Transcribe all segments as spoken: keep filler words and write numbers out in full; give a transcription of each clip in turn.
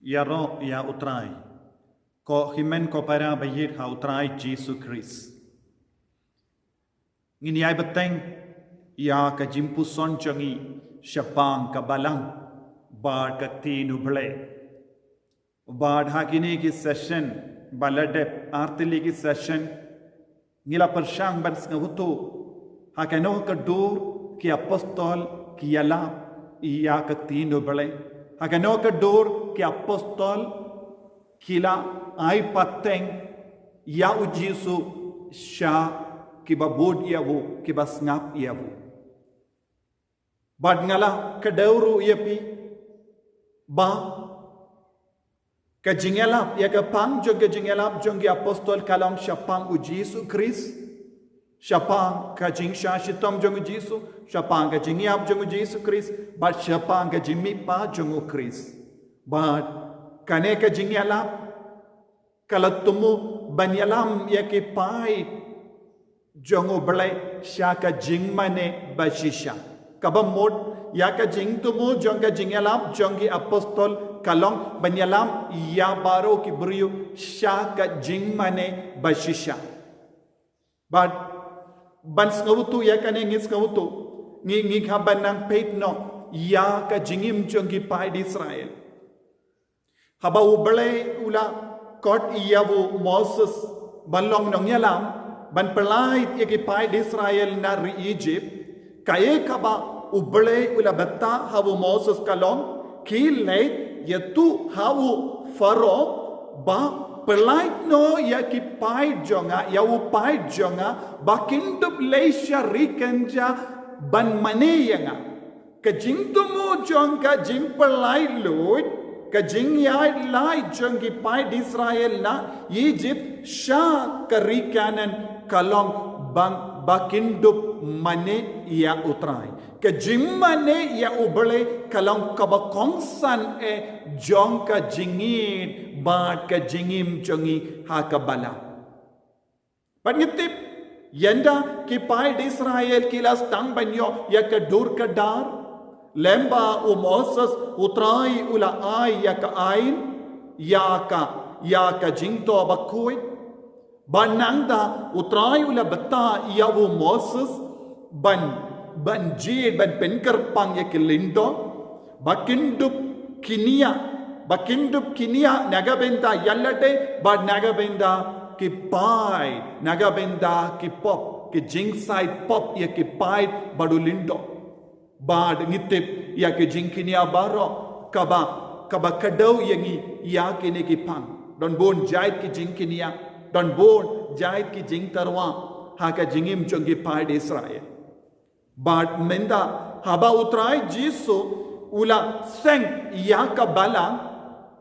Ïaroh ïa U Trai. Ko hynmen ko para ba ïeit ha U Trai Jisu Khrist. Ngin ïai bteng ïa ka jingpuson jong ngi shaphang ka balang bad ka ktien U Blei. Bad ha kine ki session ba la dep, artylli ki session, ngi la pyrshang ban sngewthuh ha kano ka dur ki apostol ki ïalap ïa ka ktien U Blei. Ha kano ka dur ki apostol ki la ai pateng ïa U Jisu sha kiba bud ïa u, kiba sngap ïa u. Bad nga la kdew ruh ïa phi ba ka jingïalap, ïa ka pang jong ka jingïalap jong ki apostol ka long shaphang U Jisu Khrist, shaphang ka jingshah shitom jong U Jisu, shaphang ka jingïap jong U Jisu Khrist, bad shaphang ka jingmihpat jong U Khrist. Bad kane ka jingïalap ka la thmu ban ïalam ïa ki paid jong U Blei sha ka jingmane ba shisha. Kaba mut, ïa ka jingthmu jong ka jingïalap jong ki apostol ka long ban ïalam ïa baroh ki briew sha ka jingmane ba shisha. Bad ban sngewthuh ïa kane, ngi sngewthuh, ngi, ngi hap ban nang peit noh ïa ka jingim jong ki paid Israel. Haba U Blei u la khot ïa u Moses ban long nongïalam, ban pynlait ïa ki paid Israel na ri Egypt, kaei kaba U Blei u la bthah ha u Moses ka long, khie leit ïathuh ha u Pharaoh ba pynlait noh ïa ki paid jong nga, ïa u paid jong nga, ba kin dup leit sha ri kynja ban mane ïa nga. Ka jingthmu jong ka jingpynlait lut, ka jingïaid lait jong ki paid Israel na Egypt sha ka ri Kanaan ka long ban, ba kin dup mane ïa U Trai. Ka jingmane ïa U Blei ka long kaba kongsan eh jong ka jingïeit bad ka jingim jong ngi ha ka balang. Bad ngi tip, ynda ki paid Israel ki la sdang ban ïoh ïa ka dur ka dar, lem bad u Moses, U Trai u la ai ïa ka aiñ, ïa ka, ïa ka jingthoh bakhuid. Bad nangta U Trai u la bthah ïa u Moses ban, ban jied, ban pynkyrpang ïa ki lyngdoh, ba kin dup kñia, ba kin dup kñia na ka bynta ïa lade, bad na ka bynta ki paid, na ka bynta ki pop, ki jingshai pop ïa ki paid bad u lyngdoh. Bad ngi tip ïa ki jingkñia baroh kaba, kaba kdew ïa ngi ïa kine ki pang. Don bun jait ki jingkñia, don bun jait ki jingtyrwa ha ka jingim jong ki paid Israel. Bad mynta haba U Trai Jisu u la seng ïa ka balang,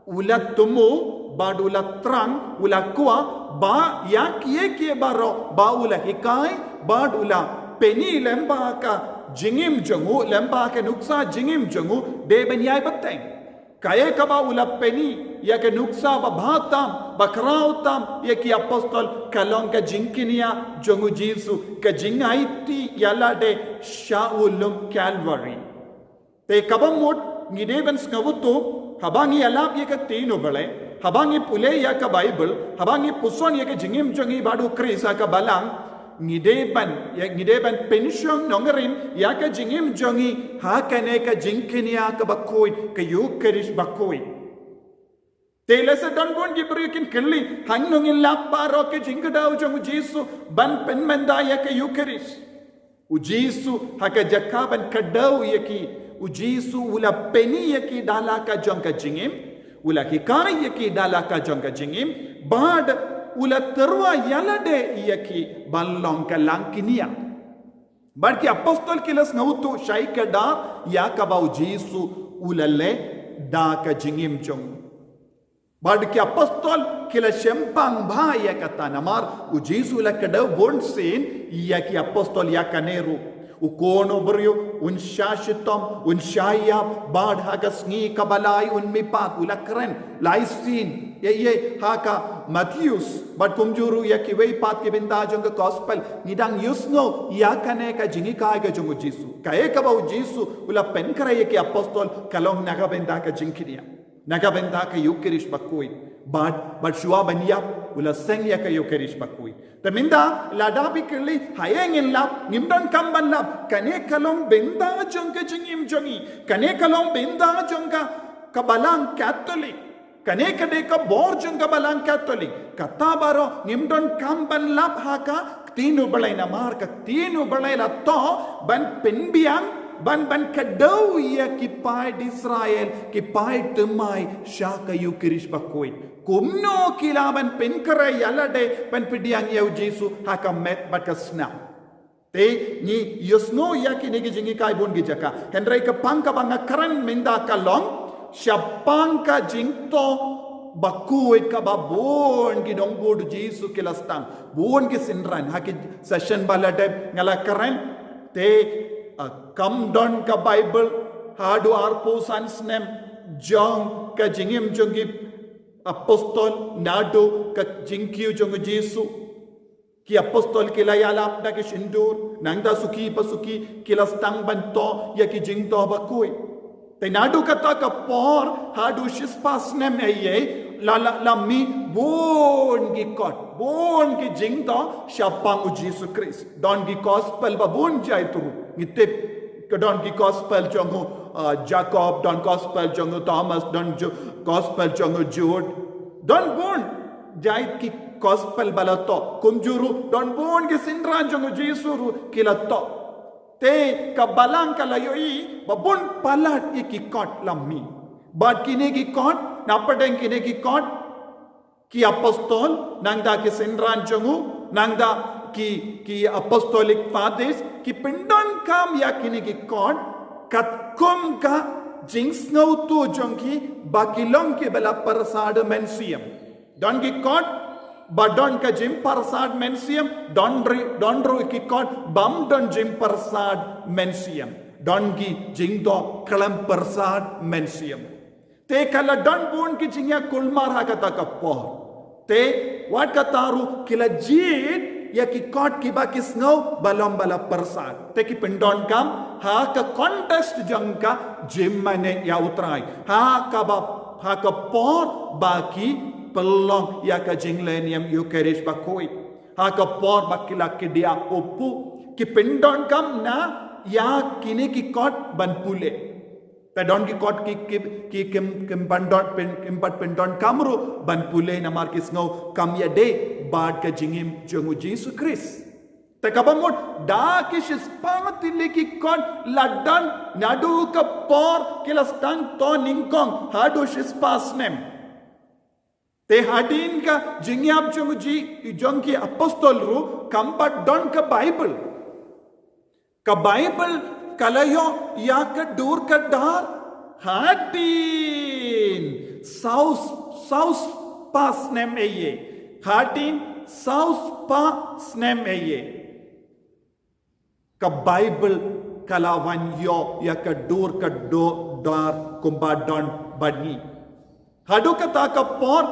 u la thmu bad u la thrang, u la kwah ba ïa kiei kiei baroh ba u la hikai bad u la pyni lem bad ka jingim jong u, lem bad ka nuksa jingim jong u, dei ban ïai bteng. Kaei kaba u la pyni ïa ka nuksa ba bha tam, ba khraw tam ïa ki apostol ka long ka jingkñia jong U Jisu, ka jingaiti ïa lade sha u lum Calvary. Te kaba mut ngi dei ban sngewthuh, haba ngi ïalap ïa ka ktien U Blei, haba ngi pule ïa ka Baibl, haba ngi puson ïa ka jingim jong ngi bad U Khrist ha ka balang, ngi dei ban, ïa, ngi dei ban pynshong nongrim ïa ka jingim jong ngi ha kane ka jingkñia kaba khuid, ka Ïukharist bakhuid. Te lehse don bun ki briew kin kylli, hangno ngin lap baroh ki jingkdew jong U Jisu ban pynmynta ïa ka Ïukharist. U Jisu ha ka jaka ban kdew ïa ki, U Jisu u la pyni ïa ki da la ka jong ka jingim, u la hikai ïa ki da la ka jong ka jingim, bad u la tyrwa ïa lade ïa ki ban long ka langkñia. Bad ki apostol ki la sngewthuh shai kdar ïa kaba U Jisu u la leh da ka jingim jong u. Bad ki apostol ki la shemphang bha ïa kata namar U Jisu u la kdew bunsien ïa ki apostol, ïa kane ruh. U Khun u briew un shah shitom, un shah ïap, bad ha ka sngi kaba lai un mihpat, u la kren lai sien. Ïa, ïa, ha ka Mathaios, bad kumjuh ruh ïa kiwei pat ki bynta jong ka gospel, ngi dang ïohsngew ïa kane ka jinghikai ka jong U Jisu. Kaei kaba U Jisu u la pynkhreh ïa ki apostol ka long na ka bynta ka jingkñia. Na ka bynta ka Ïukharist bakhuid. Bad, bad shuwa ban ïap, u la seng ïa ka Ïukharist bakhuid. Te mynta, lada phi kylli, haei ngin lap, ngim donkam ban lap, kane ka long bynta jong ka jingim jong ngi, kane ka long bynta jong ka, ka balang Katholik, kane ka dei ka bor jong ka balang Katholik, kata baroh ngim donkam ban lap ha ka ktien u Blei namar ka ktien u Blei la thoh, ban pynbiang, ban, ban kdew ïa ki paid Israel, ki paid thymmai, sha ka Ïukharist bakhuid. Kumno ki lah ban pynkhreh ïa lade, ban pdiang ïa u Jisu, ha ka met bad ka snam. Te ngi ïohsngew ïa kine ki jinghikai bun ki jaka. Hynrei ka pang kaba nga kren mynta ka long, shaphang ka jingthoh bakhuid kaba bun ki nongbud u Jisu ki la sdang. Bun ki synran, ha ki session ba la dep nga la kren. Te, ah, kam don ka Baibl, haduh arphew san snem, jong ka jingim jong ki apostol, naduh ka jingkiew jong u Jisu. Ki apostol ki la ïalap da ki shyntur, nangta suki pa suki, ki la sdang ban thoh, ïa ki jingthoh bakhuid. Te naduh kata ka por, haduh shispah snem eiei, la la la mih bun ki kot, bun ki jingthoh, shaphang u Jisu Khrist. Don ki gospel ba bun jait ruh, ngi tip, ka don ki gospel jong u, uh, Jakob, don gospel jong u Thomas, don ju-, gospel jong u Jude. Don bun jait ki gospel ba la thoh. Kumjuh ruh, don bun ki synran jong u Jisu ruh ki la thoh. Te ka balang ka la ïohi, ba bun palat ïa ki kot la mih. Bad kine ki kot, na pdeng kine ki kot, ki apostol, nangta ki synran jong u, nangta ki, ki apostolic fathers, ki pyndonkam ïa kine ki kot, katkum ka jingsngewthuh jong ki, ba ki long kiba la pyrsad mynsiem. Don ki kot, ba don ka jingpyrsad mynsiem, don ri-, don ruh ki kot, bym don jingpyrsad mynsiem. Don ki jingdoh khlem pyrsad mynsiem. Te ka la don bun ki jingïakulmar ha kata ka por. Te, wat kata ruh ki la jied, ïa ki kot kiba ki sngew, ba long ba la pyrsad. Te ki pyndonkam, ha ka context jong ka, jingmane ïa u Trai. Ha kaba, ha ka por ba ki pynlong ïa ka jinglehniam Ïukharist bakhuid. Ha ka por ba ki la kdiah u phuh. Ki pyndonkam na, ïa kine ki kot ban pule. Te don ki kot ki, ki, ki, kim, kim ban don, pyn, kim pat pyndonkam ruh, ban pule namar ki sngew kam ïadei, bad ka jingim jong u Jisu Khrist. Te kaba mut, da ki shispah tylli ki kot la don, naduh ka por ki la sdang thoh nyngkong, haduh shispah snem. Te hadien ka jingïap jong u Ji-, jong ki apostol ruh, kam pat don ka Baibl. Ka Baibl ka la ïoh ïa ka dur ka dar. Hadien saw, saw spah snem eiei. Hadien saw spah snem eiei. Ka Baibl ka la wan ïoh ïa ka dur ka do-, dar kumba don bad ngi. Haduh kata ka por,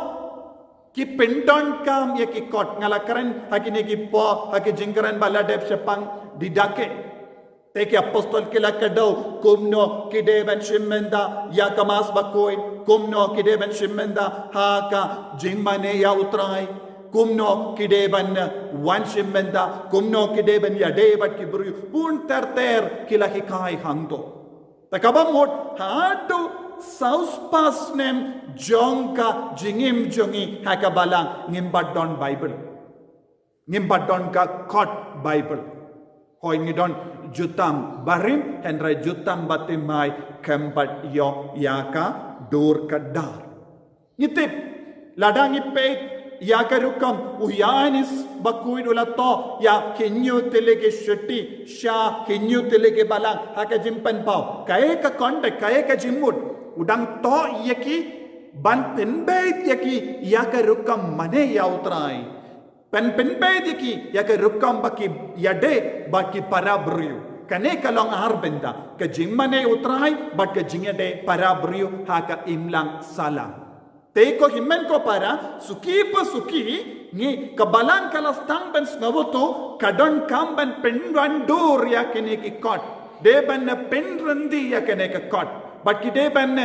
ki pyndonkam ïa ki kot, nga la kren, ha kine ki por, ha ki jingkren ba la dep shaphang Didache. Te ki apostol ki la kdew, kumno ki dei ban shim bynta, ïa ka Mass bakhuid, kumno ki dei ban shim bynta, ha ka jingmane ïa u Trai, kumno ki dei ban, eh, wan shim bynta, kumno ki dei ban ïadei bad ki briew, bun ter ter ki la hikai hangto. Te kaba mut, haduh saw spah snem jong ka jingim jong ngi ha ka balang ngim pat don Baibl. Ngim pat don ka kot Baibl. Hooid ngi don jutang barim, hynrei jutang bathymmai khlem pat ïoh ïa ka dur ka dar. Ngi tip, lada ngi peit ïa ka rukom u Ïoannis bakhuid u la thoh ïa ki hynñiew tylli ki shithi sha ki hynñiew tylli ki balang ha ka jingpynpaw. Kaei ka context, kaei ka jingmut. U dang thoh ïa ki, ban pynbeit ïa ki ïa ka rukom mane ïa u Trai. Ban pynbeit ïa ki ïa ka rukom ba ki ïadei bad ki para briew. Kane ka long ar bynta, ka jingmane u Trai bad ka jingïadei para briew ha ka imlang sahlang. Te ko hynmen ko para, suki pa suki, ngi ka balang ka la sdang ban sngewthuh, ka donkam ban pynwandur ïa kine ki kot. Dei ban pynryndih ïa kine ki kot. Bad ki dei ban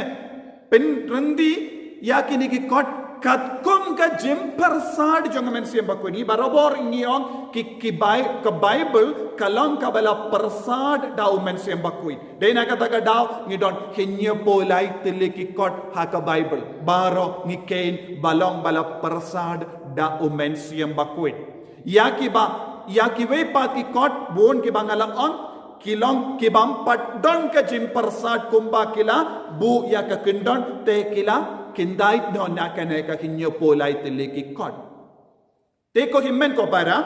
pynrynti ïa kine ki kot katkum ka jingpyrsad jong ka Mynsiem Bakhuid. Ngi barabor ngi ong ki, ki Bai-, ka Baibl ka long kaba la pyrsad da u Mynsiem Bakhuid. Dei na kata ka daw ngi don hynñiewphew lai tylli ki kot ha ka Baibl. Baroh ngi kheiñ ba long ba la pyrsad da u Mynsiem Bakhuid. Ïa kiba, ïa kiwei pat ki kot bun kiba nga la ong, ki long kibym pat don ka jingpyrsad kumba ki la buh ïa ka kyndon, te ki la kyndait noh na kane ka hynñiewphew lai tylli ki kot. Te ko hynmen ko para,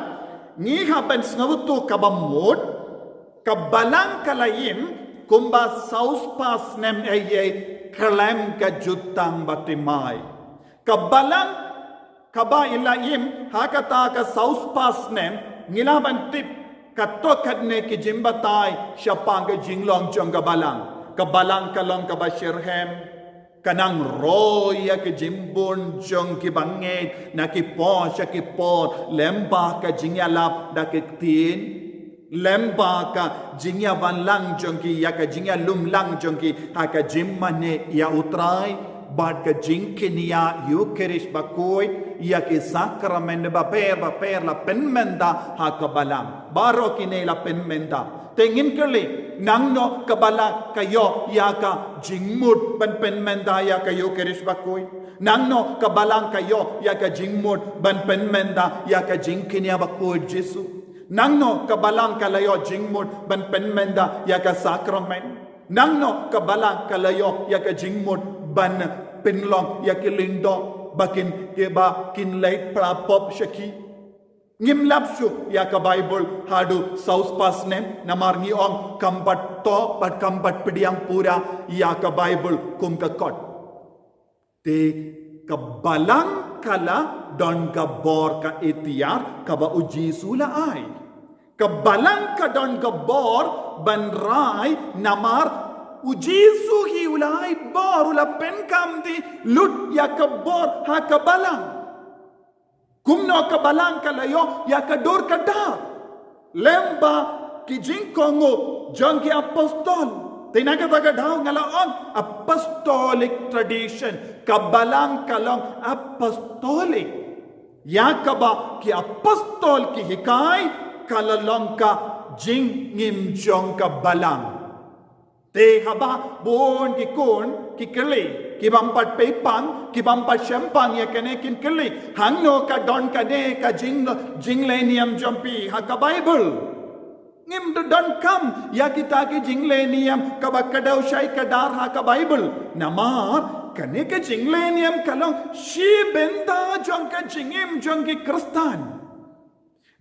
ngi hap ban sngewthuh kaba mut, ka Balang ka la im kumba saw spah snem ei ei khlem ka jutang bathymmai. Ka Balang kaba i la im ha kata ka saw spah snem, ngi lah ban tip katto katne ki jingbatai shaphang ka jinglong jong ka Balang. Ka Balang ka long kaba shitrhem, ka nang roi ïa ki jingbun jong ki bangeit na ki por sha ki por, lem bad ka jingïalap da ki ktien, lem bad ka jingïawan lang jong ki, ïa ka jingïalum lang jong ki ha ka jingmane ïa u Trai, bad ka jingkñia Ïukharist Bakhuid, ïa ki sakramen bapher bapher la pynmynta ha ka Balang. Baroh kine la pynmynta. Te ngin kylli, nangno ka Balang ka ïoh ïa ka jingmut ban pynmynta ïa ka Ïukharist Bakhuid? Nangno ka Balang ka ïoh ïa ka jingmut ban pynmynta ïa ka jingkñia bakhuid Jisu? Nangno ka Balang ka la ïoh jingmut ban pynmynta ïa ka sakramen? Nangno ka Balang ka la ïoh ïa ka jingmut ban pynlong ïa ki lyngdoh ba kin, kiba kin leit phla pop sha ki? Ngim lap shuh ïa ka Baibl haduh saw spah snem, namar ngi ong kam pat thoh bad kam pat pdiang pura ïa ka Baibl kum ka kot. Te ka Balang ka la don ka bor ka itiar kaba u Jisu u la ai. Ka Balang ka don ka bor ban rai namar u Jisu hi u la ai bor, u la pynkamti lut ïa ka bor ha ka Balang. Kumno ka Balang ka la ïoh ïa ka dur ka dar? Lem bad ki jingkohnguh jong ki apostol. Te na kata ka daw nga la ong apostolic tradition. Ka Balang ka long apostolic. Ïa kaba ki apostol ki hikai ka la long ka jingim jong ka Balang. Te haba bun ki khun ki kylli, kibym pat peit pang, kibym pat shem pang ïa kane kin kylli, hangno ka don kane ka jing, jinglehniam jong phi ha ka Baibl? Ngim da donkam ïa kita ki jinglehniam kaba kdew shai kdar ha ka Baibl. Namar kane ka jinglehniam ka long shi bynta jong ka jingim jong ki Khristan.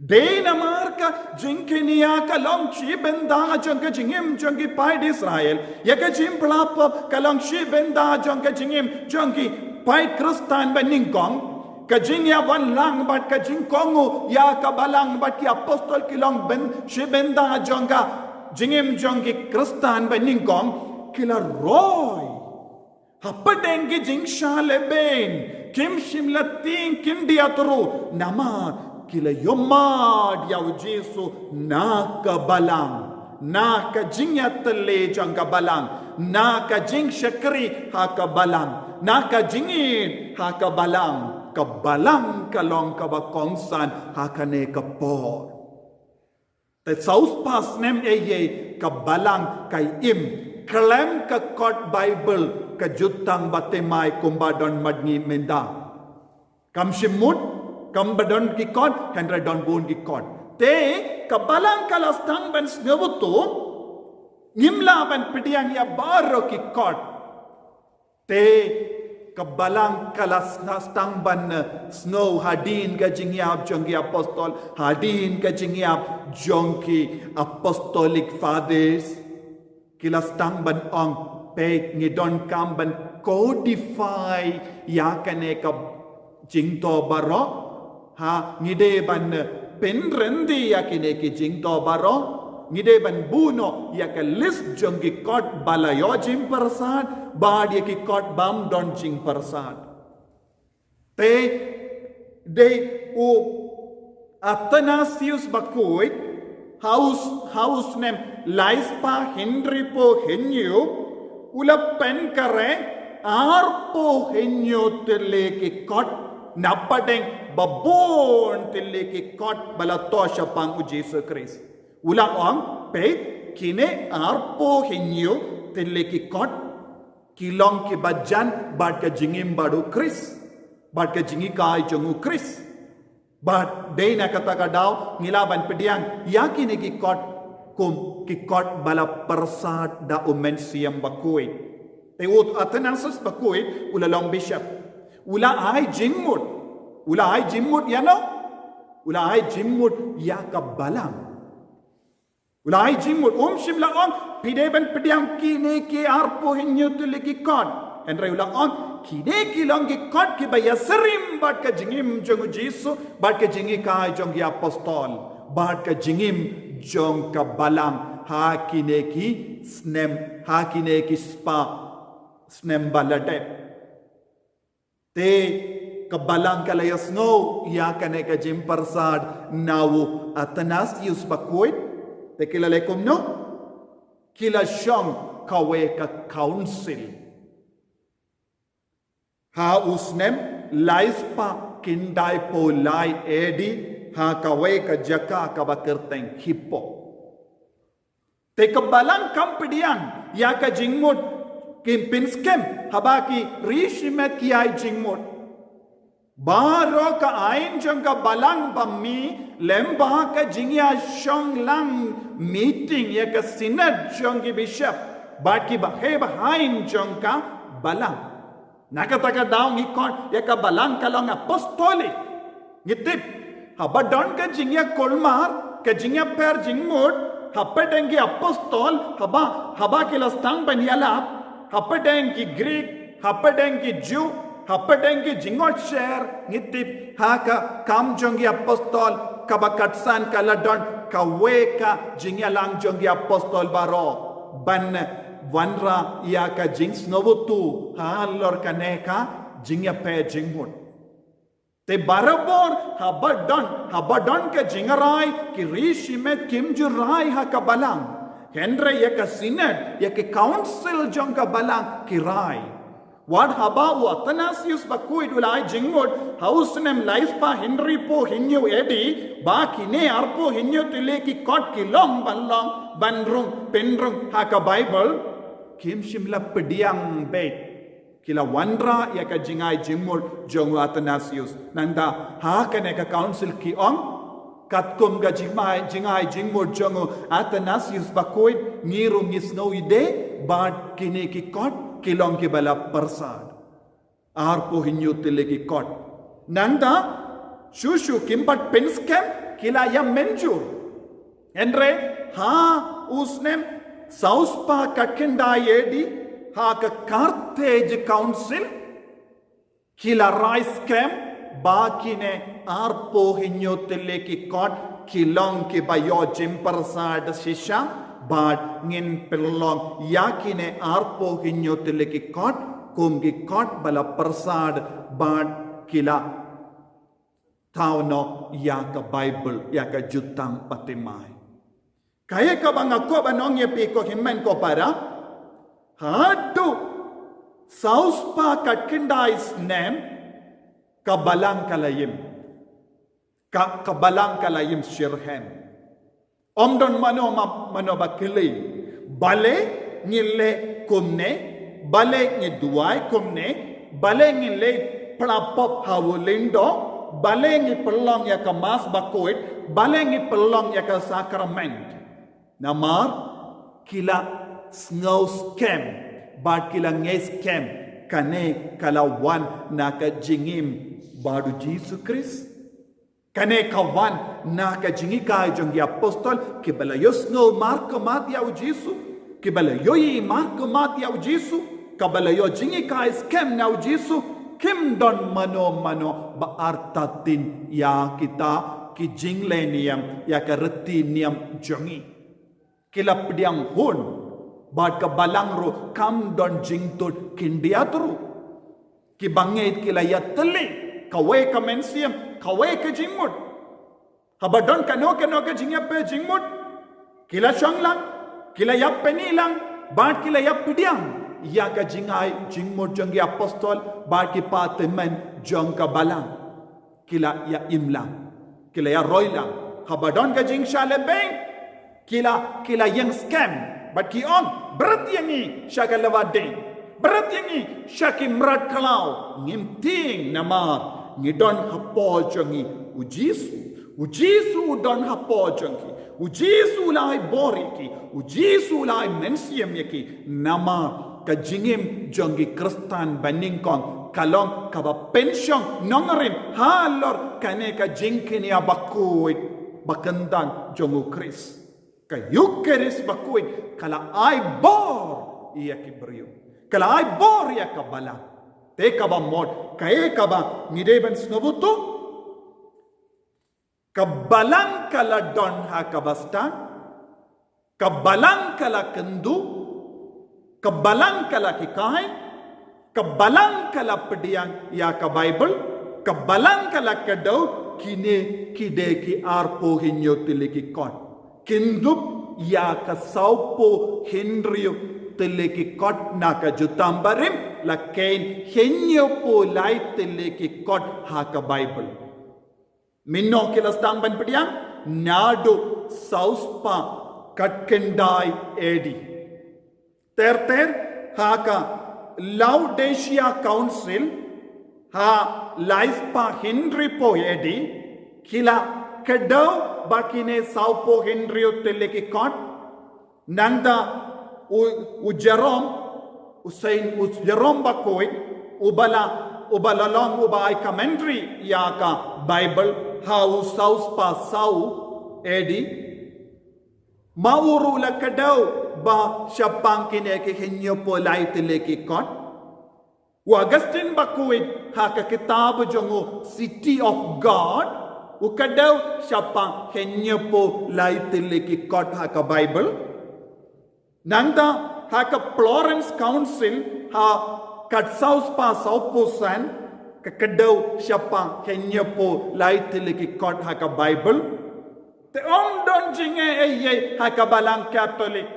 Dei namar ka jingkñia ka long shi bynta jong ka jingim jong ki paid Israel, ïa ka jingphla pop ka long shi bynta jong ka jingim jong ki paid Khristan ba nyngkong. Ka jingïawan lang bad ka jingkohnguh ïa ka Balang bad ki apostol ki long byn, shi bynta jong ka jingim jong ki Khristan ba nyngkong, ki la roi. Hapdeng ki jingshah lehbeiñ, kim shym la tieng khyndiat ruh, namar ki la ïohmad ïa u Jisu na ka Balang, na ka jingïatylli jong ka Balang, na ka jingshakri ha ka Balang, na ka jingïeit ha ka Balang. Ka Balang ka long kaba kongsan ha kane ka por. Te saw spah snem ei ei ka Balang ka im khlem ka kot Baibl, ka jutang bathymmai kumba don bad ngi mynta. Kam shym mut, kam ba don ki kot, hynrei don bun ki kot. Te ka Balang ka la sdang ban sngewthuh, ngim lah ban pdiang ïa baroh ki kot. Te ka Balang ka la sna-, sdang ban, eh, sngew hadien ka jingïap jong ki apostol, hadien ka jingïap jong ki apostolic fathers, ki la sdang ban ong, peit, ngi donkam ban codify ïa kane ka jingthoh baroh. Ha, ngi dei ban, eh, pynrynti ïa kine ki jingthoh baroh, ngi dei ban buh noh ïa ka list jong ki kot ba la ïoh jingpyrsad bad ïa ki kot bym don jingpyrsad. Te dei u Athanasius Bakhuid, ha u s-, ha u snem lai spah hynriewphew hynñiew, u la pynkhreh arphew hynñiew tylli ki kot, na pdeng ba bun tylli ki kot ba la thoh shaphang u Jisu Khrist. U la ong, peit, kine arphew hynñiew tylli ki kot ki long kiba jan bad ka jingim bad u Khrist, bad ka jinghikai jong u Khrist. Bad dei na kata ka daw ngi lah ban pdiang ïa kine ki kot kum ki kot ba la pyrsad da u Mynsiem Bakhuid. Te u Athanasius Bakhuid u la long bishop. U la ai jingmut. U la ai jingmut ïano? U la ai jingmut ïa ka balang. U la ai jingmut, um shym la ong, phi dei ban pdiang kine ki arphew hynñiew tylli ki kot. Hynrei u la ong, kine ki long ki kot kiba ïasyriem bad ka jingim jong u Jisu, bad ka jinghikai jong ki apostol, bad ka jingim jong ka balang ha kine ki snem, ha kine ki spah snem ba la dep. Te ka balang ka la ïasngew ïa kane ka jingpyrsad na u Athanasius Bakhuid. Te ki la leh kumno? Ki la shong kawei ka council ha u snem lai spah khyndaiphewlai A D ha kawei ka jaka kaba kyrteng Hippo. Te ka balang kam pdiang ïa ka jingmut, kim pynskhem haba ki ri shimet ki ai jingmut. Baroh ka aiñ jong ka balang ba mih lem bad ka jingïashong lang meeting ïa ka synod jong ki bishop bad ki bahei bahaiñ jong ka balang. Na kata ka daw ngi khot ïa ka balang ka long apostolic. Ngi tip, haba don ka jingïakulmar, ka jingïapher jingmut hapdeng ki apostol, haba, haba ki la sdang ban ïalap hapdeng ki Greek, hapdeng ki Jiw, hapdeng ki jingngeit sher, ngi tip ha ka Kam jong ki Apostol kaba khatsan ka la don kawei ka jingïalang jong ki apostol baroh ban wanrah ïa ka jingsngewthuh halor kane ka jingïapher jingmut. Te barabor haba don, haba don ka jingrai, ki ri shimet kim ju rai ha ka balang. Hynrei ïa ka synod, ïa ka council jong ka balang ki rai. Wat haba u Athanasius Bakhuid u la ai jingmut ha u snem lai spah hynriewphew hynñiew A D ba kine arphew hynñiew tylli ki kot ki long ban long ban rung pynrung ha ka Baibl, kim shym la pdiang beit. Ki la wanrah ïa ka jingai jingmut jong u Athanasius. Nangta ha kane ka council ki ong, katkum ka jingai, jingai jingmut jong u Athanasius Bakhuid, ngi ruh ngi sngew ïadei bad kine ki kot ki long kiba la pyrsad. Arphew hynñiew tylli ki kot. Nangta shuh shuh kim pat pynskhem, ki la ïa mynjur. Hynrei ha u snem saw spah khatkhyndai A D ha ka Carthage Council ki la rai skhem ba kine arphew hynñiew tylli ki kot ki long kiba ïoh jingpyrsad shisha bad ngin pynlong ïa kine arphew hynñiew tylli ki kot kum ki kot ba la pyrsad bad ki la thaw noh ïa ka Baibl, ïa ka Jutang Bathymmai. Kaei kaba nga kwah ban ong ïa phi ko hynmen ko para, haduh saw spah khatkhyndai snem ka balang ka la im. Ka, ka balang ka la im shitrhem. Ym don mano ma, mano ba kylli. Balei ngi leh kumne, balei ngi duwai kumne, balei ngi leit phla pop ha u lyngdoh, balei ngi pynlong ïa ka Mass bakhuid, balei ngi pynlong ïa ka sakrament. Namar ki la sngew skhem bad ki la ngeit skhem kane ka la wan na ka jingim bad u Jisu Khrist. Kane ka wan na ka jinghikai jong ki apostol, kiba la ïohsngew markhmat ïa u Jisu, kiba la ïohi markhmat ïa u Jisu, kaba la ïoh jinghikai skhem na u Jisu, kim don mano mano ba artatien ïa kita ki jingleh niam, ïa ka riti niam jong ngi. Ki la pdiang hun, bad ka balang ruh kam don jingthut khyndiat ruh. Kiba ngeit ki la ïatylli, kawei ka mynsiem, kawei ka jingmut. Haba don kano kano ka jingïapher jingmut, ki la shong lang, ki la ïapyni lang, bad ki la ïapdiang. ïa ka jingai jingmut jong ki apostol bad ki patymmen jong ka balang. Ki la ïa im lang, ki la ïa roi lang. Haba don ka jingshah lehbeiñ, ki la, ki la ïeng skhem bad ki ong, bret ïa ngi sha ka lawei ding, bret ïa ngi sha ki mrad khlaw. Ngim tieng namar ngi don hapoh jong ngi U Jisu. U Jisu u don hapoh jong ki. U Jisu u la ai bor ïa ki. U Jisu u la ai mynsiem ïa ki. Namar ka jingim jong ki Khristan banyngkong ka long kaba pynshong nongrim halor kane ka jingkñia bakhuid bakyndang jong U Khrist. Ka Eukharist bakhuid ka la ai bor ïa ki briew, ka la ai bor ïa ka balang. Te kaba mut, kaei kaba ngi dei ban sngewthuh? Ka balang ka la don ha kaba stad, ka balang ka la kynduh, ka balang ka la hikai, ka balang ka la pdiang ïa ka Baibl, ka balang ka la kdew. Kine ki dei ki arphew hynñiew tylli ki kot. Kyndup ïa ka sawphew hynriew tylli ki kot na ka Jutang Barim, la kheiñ hynñiewphew lai tylli ki kot ha ka Baibl. Mynno ki la sdang ban pdiang? Naduh saw spah khatkhyndai A D. Ter ter ha ka Laodicea Council ha lai spah hynriewphew A D, ki la kdew ba kine sawphew hynriew tylli ki kot. Nangta u, u Jerome, u Saint, u Jerome bakhuid, uba la, uba la long uba ai commentary ïa ka Baibl ha u saw spah saw A D, ma u ruh la kdew ba shaphang kine ki hynñiewphew lai tylli ki kot. U Augustine bakhuid ha ka kitab jong u City of God, u kdew shaphang hynñiewphew lai tylli ki kot ha ka Baibl. Nangta ha ka Florence Council ha ka saw spah sawphew san, ka kdew shaphang hynñiewphew lai tylli ki kot ha ka Baibl. Te ym don jingeh ei ei ha ka Balang Katholik.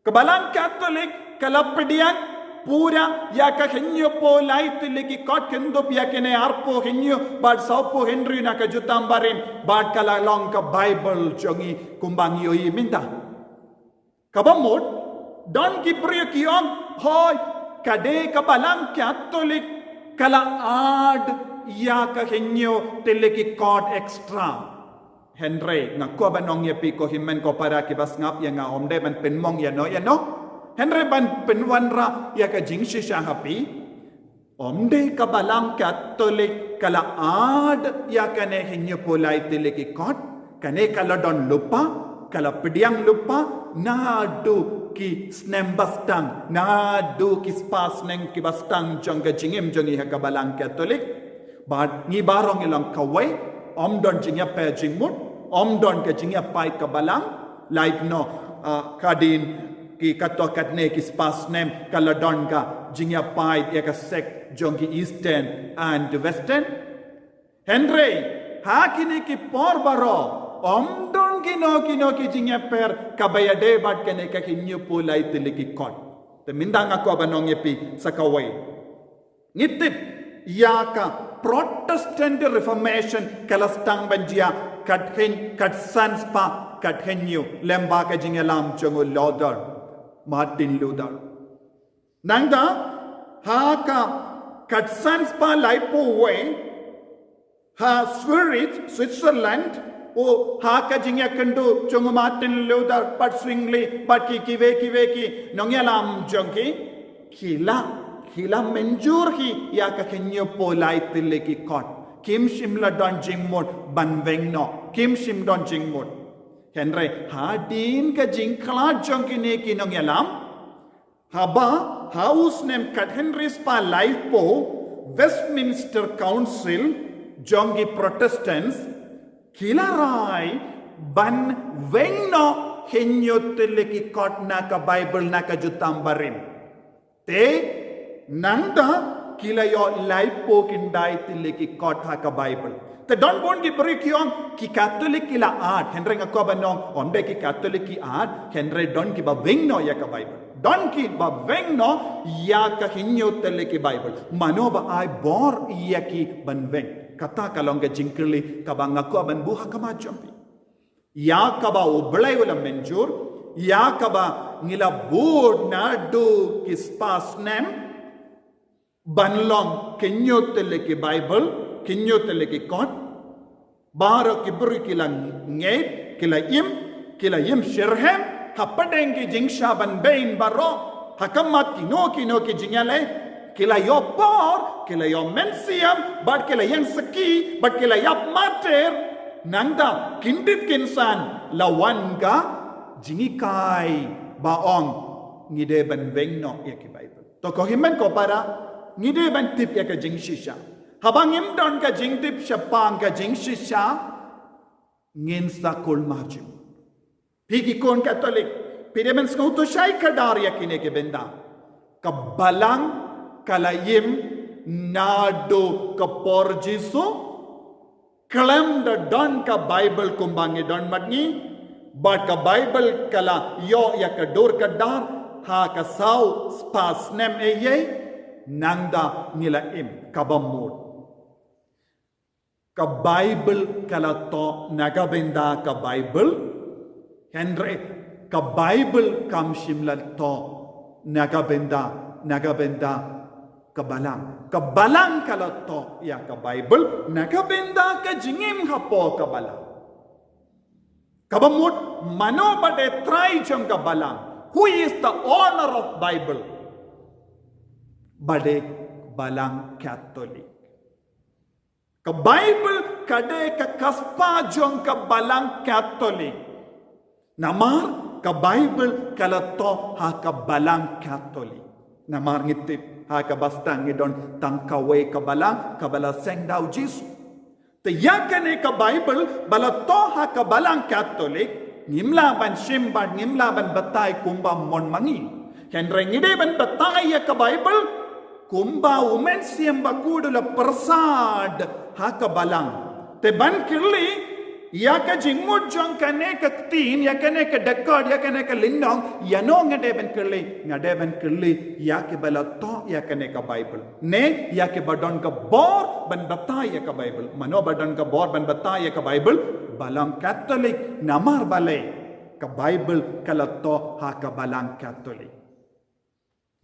Ka Balang Katholik ka la pdiang pura ïa ka hynñiewphew lai tylli ki kot, kyndup ïa kine arphew hynñiew bad sawphew hynriew na ka Jutang Barim, bad ka la long ka Baibl jong ngi kumba ngi ïohi mynta. Kaba mut, don ki briew ki ong, hooid, ka dei ka Balang Katholik ka la add ïa ka hynñiew tylli ki kot extra. Hynrei nga kwah ban ong ïa phi ko hynmen ko para kiba sngap ïa nga, ym dei ban pynmong ïano ïano, hynrei ban pynwanrah ïa ka jingshisha ha phi. Ym dei ka Balang Katholik ka la add ïa kane hynñiewphew lai tylli ki kot. Kane ka la don lypa, ka la pdiang lypa naduh ki snem ba sdang, naduh ki spah snem kiba sdang jong ka jingim jong ngi ha ka Balang Katholik. Bad ngi baroh ngi long kawei, ym don jingïapher jingmut, ym don ka jingïapait ka balang. Lait noh, ah, hadien ki katto katne ki spah snem ka la don ka jingïapait ïa ka sek jong ki Eastern and Western. Hynrei ha kine ki por baroh ym don kino kino ki jingïapher kaba ïadei bad kane ka hynñiewphew lai tylli ki kot. Te mynta nga kwah ban ong ïa phi sa kawei. Ngi tip ïa ka Protestant Reformation ka la sdang ban jia khathynñiew, khatsan spah khathynñiew, lem bad ka jingïalam jong u Luther, Martin Luther. Nangta ha ka khatsan spah laiphew wei, ha Zurich, Switzerland, u ha ka jingïakynduh jong u Martin Luther bad Zwingli bad ki kiwei kiwei ki nongïalam jong ki, ki la, ki la mynjur hi ïa ka hynñiewphew lai tylli ki kot. Kim shym la don jingmut ban weng noh, kim shym don jingmut. Hynrei hadien ka jingkhlad jong kine ki nongïalam, haba ha u snem khathynriew spah laiphew, Westminster Council jong ki Protestants ki la rai ban weng noh hynñiew tylli ki kot na ka Baibl, na ka Jutang Barim. Te nangta ki la ïoh laiphew khyndai tylli ki kot ha ka Baibl. Te don bun ki briew ki ong ki Katholik ki la add, hynrei nga kwah ban ong ym dei ki Katholik ki add, hynrei don kiba weng noh ïa ka Baibl. Don ki ba weng noh ïa ka hynñiew tylli ki Bible. Mano ba ai bor ïa ki ban weng? Kata ka long ka jingkylli kaba nga kwah ban buh ha khmat jong phi. Ïa kaba U Blei u la mynjur, ïa kaba ngi la bud naduh ki spah snem, ban long ki hynñiew tylli ki Bible, ki hynñiew tylli ki kot. Baroh ki briew ki la ngeit, ki la im, ki la im shitrhem hapdeng ki jingshah ban beiñ baroh, ha khmat kino kino ki jingïaleh, ki la ïoh bor, ki la ïoh mynsiem, bad ki la ïeng sakhi, bad ki la ïap martyr. Nangta kyndit kynsan la wan ka jinghikai ba ong ngi dei ban weng noh ïa ki Bible. To ko hynmen ko para, ngi dei ban tip ïa ka jingshisha. Haba ngim don ka jingtip shaphang ka jingshisha, ngin sa kulmar jingmut. Phi ki khun Katholik, phi dei ban sngewthuh shai kdar ïa kine ki bynta. Ka Balang ka la im naduh ka por Jisu. Khlem da don ka Bible kumba ngi don mynta, bad ka Bible ka la ïoh ïa ka dur ka dar ha ka saw spah snem eiei, nangta ngi la im. Kaba mut, ka Bible ka la thoh na ka bynta ka Bible, hynrei ka Bible kam shym la thoh na ka bynta, na ka bynta ka Balang. Ka Balang ka la thoh ïa ka Bible na ka bynta ka jingim hapoh ka Balang. Kaba mut, mano ba dei trai jong ka Balang? Who is the owner of Bible? Ba dei Balang Katholik. Ka Bible ka dei ka kaspa jong ka Balang Katholik. Namar ka Bible ka la thoh ha ka Balang Katholik. Namar ngi tip ha kaba sdang ngi don tang kawei ka Balang, kaba la seng da U Jisu. Te ïa kane ka Bible ba la thoh ha ka Balang Katholik, ngim lah ban shim bad ngim lah ban batai kumba mon ma ngi. Hynrei ngi dei ban batai ïa ka Bible kumba U Mynsiem Bakhuid u la pyrsad ha ka Balang. Te ban kylli ïa ka jingmut jong kane ka ktien, ïa kane ka dkhot, ïa kane ka lynnong, ïano nga dei ban kylli? Nga dei ban kylli ïa kiba la thoh ïa kane ka Bible, ne ïa kiba don ka bor ban batai ïa ka Bible. Mano ba don ka bor ban batai ïa ka Bible? Balang Katholik. Namar balei? Ka Bible ka la thoh ha ka Balang Katholik.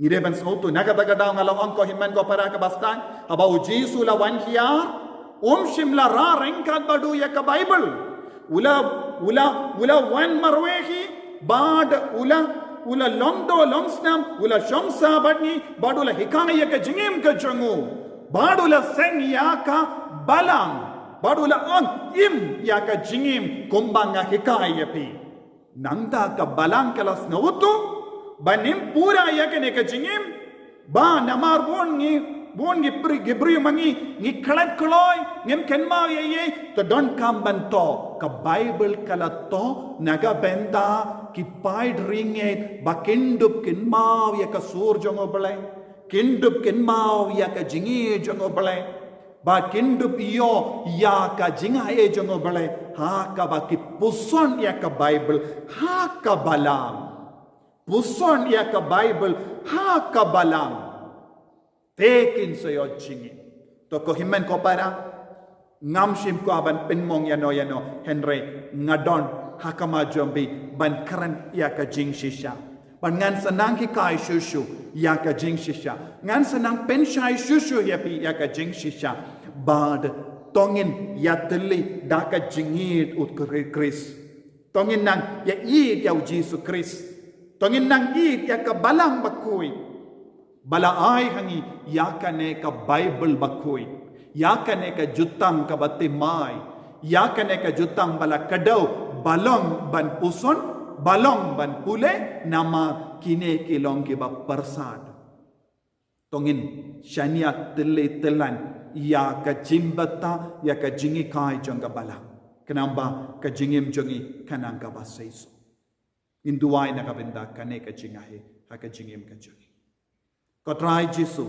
Ngi dei ban sngewthuh, na kata ka daw nga la ong ko hynmen ko para, kaba sdang, haba U Jisu u la wan hiar, um shym la rah ryngkat bad u ïa ka Bible. U la, u la, u la wan marwei hi, bad u la, u la long doh long snam, u la shong sah bad ngi, bad u la hikai ïa ka jingim ka jong u. Bad u la seng ïa ka Balang, bad u la ong, im ïa ka jingim kumba nga hikai ïa phi. Nangta ka Balang ka la sngewthuh ba ngim pura ïa kane ka jingim, ba namar bun ngi, bun ngi pri-, ki briew ma ngi, ngi khlem kloi, ngim kynmaw ïa ei ei, te donkam ban thoh. Ka Bible ka la thoh na ka bynta ki paid ri ngeit, ba kin dup kynmaw ïa ka sur jong U Blei, kin dup kynmaw ïa ka jingïeit jong U Blei, ba kin dup ïoh ïa ka jingaiei jong U Blei ha kaba ki puson ïa ka Bible ha ka Balang. Puson ïa ka Bible ha ka Balang, te kin sa ïoh jingim. To ko hynmen ko para, ngam shym kwah ban pynmong ïano ïano, hynrei nga don ha khmat jong phi ban kren ïa ka jingshisha. Bad ngan sa nang hikai shuh shuh ïa ka jingshisha. Ngan sa nang pynshai shuh shuh ïa phi ïa ka jingshisha. Bad to ngin ïatylli da ka jingïeit u Kri-, Khrist. To ngin nang ïa ïeit ïa U Jisu Khrist. To ngin nang ïeit ïa ka Balang Bakhuid, ba la ai ha ngi ïa kane ka Bible bakhuid, ïa kane ka jutang kaba thymmai, ïa kane ka jutang ba la kdew, ba long ban puson, ba long ban pule, namar kine ki long kiba pyrsad. To ngin shaniah tylli tyllan ïa ka jingbthah, ïa ka jinghikai jong ka Balang. Khnang ba ka jingim jong ngi kan long kaba seisoh. Ngin duwai na ka bynta kane ka jingaiei ha ka jingim ka jong ngi. Ko Trai Jisu,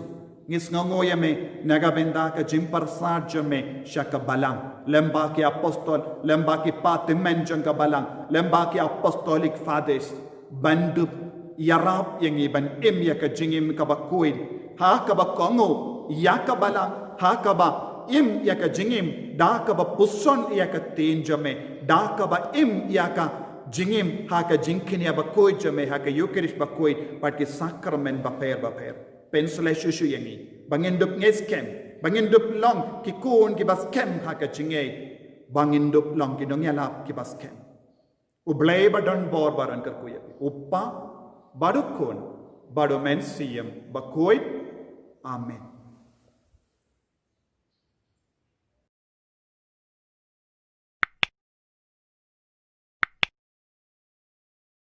ngi sngewnguh ïa me na ka bynta ka jingpyrsad jong me sha ka Balang, lem bad ki apostol, lem bad ki patymmen jong ka Balang, lem bad ki apostolic fathers, ban dup ïarap ïa ngi ban im ïa ka jingim kaba khuid ha kaba kohnguh ïa ka balang, ha kaba im ïa ka jingim da kaba puson ïa ka ktien jong me, da kaba im ïa ka jingim ha ka jingkñia bakhuid jong me, ha ka Eukharist bakhuid bad ki sakramen bapher bapher. Pynshlei shuh shuh ïa ngi ba ngin dup ngeit skhem, ba ngin dup long ki khun kiba skhem ha ka jingngeit, ba ngin dup long ki nongïalap kiba skhem. U Blei ba don bor ba don kyrkhu ïa phi, U Kpa bad U Khun bad U Mynsiem Bakhuid. Amen.